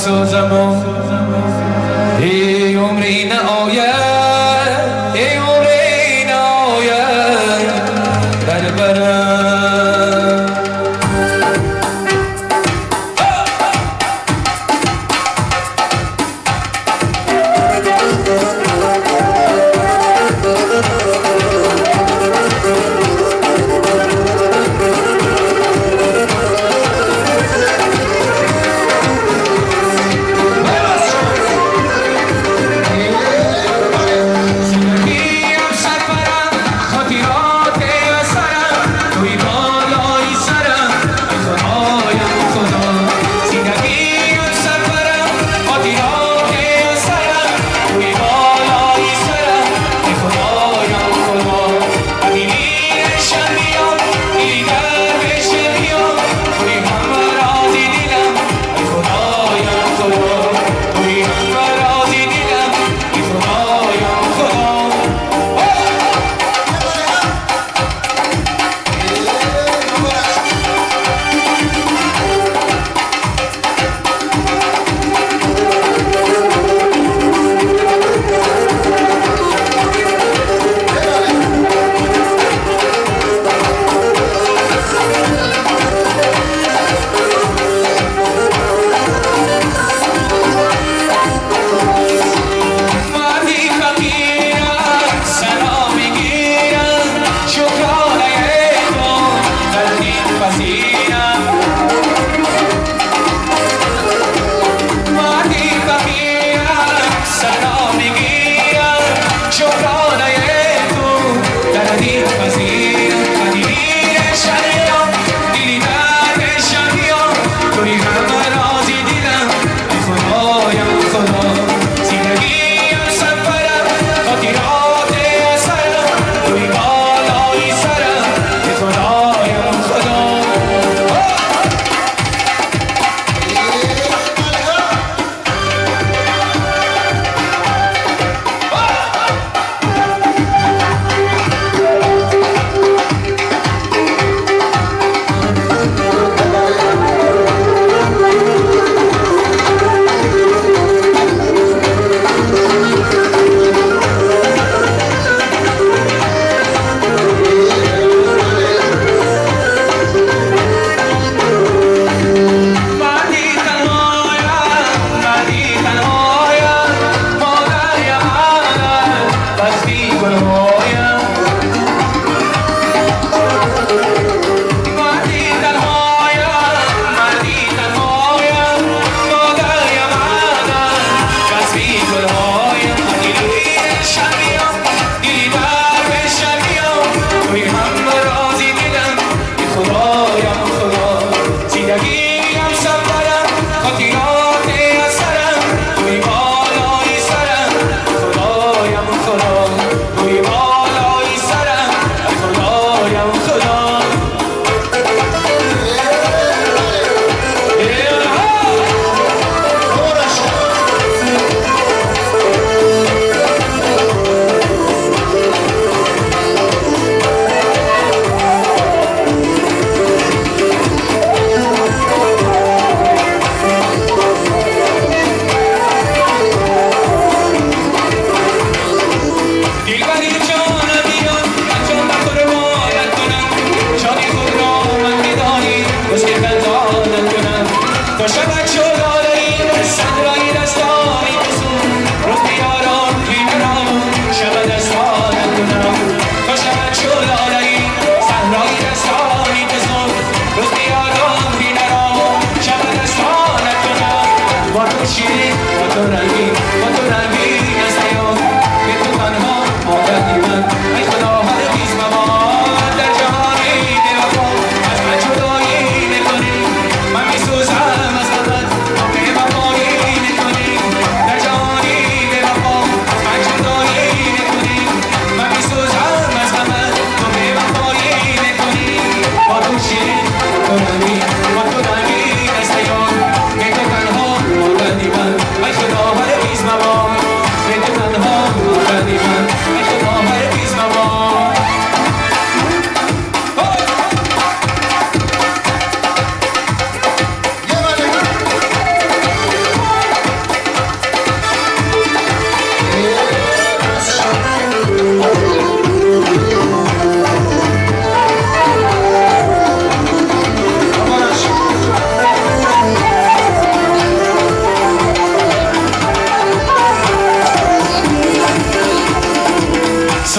Месӯзаму эй умре наояд, эй умре наояд дар барам.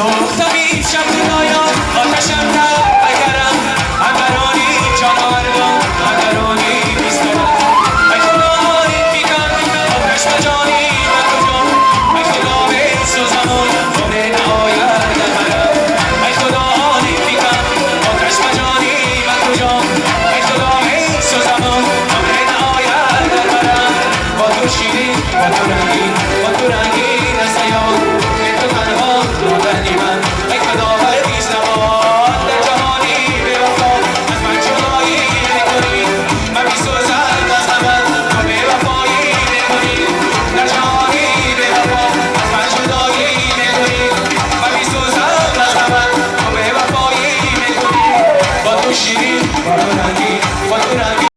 Сӯхтам ин шаб, худоё, оташам дар пагарам. Андарони ҷонвардон, андарони бистарам. Эй Худо, ин фикан оташ ба ҷони ман куҷо? Эй Худо, бисӯзам, хона наояд дар барам. Эй Худо, ин фикан оташ ба ҷони ман куҷо? Эй Худо, бисӯзам, хона наояд дар барам. Бо ту ширин, бо ту рангин, бо ту рангин аз хаёл. Ба ту танҳо додани ман. Эй Худо, ҳаргиз набод дар ҷаҳони бевафо. Аз ман ҷудоӣ мекунӣ, ман месӯзам аз ғамат. Ту бевафоӣ мекунӣ дар ҷаҳони бевафо. Аз ман ҷудоӣ мекунӣ, ман месӯзам аз ғамат. Ту бевафоӣ мекунӣ. Бо ту ширин, бо ту рангин, бо ту рангин.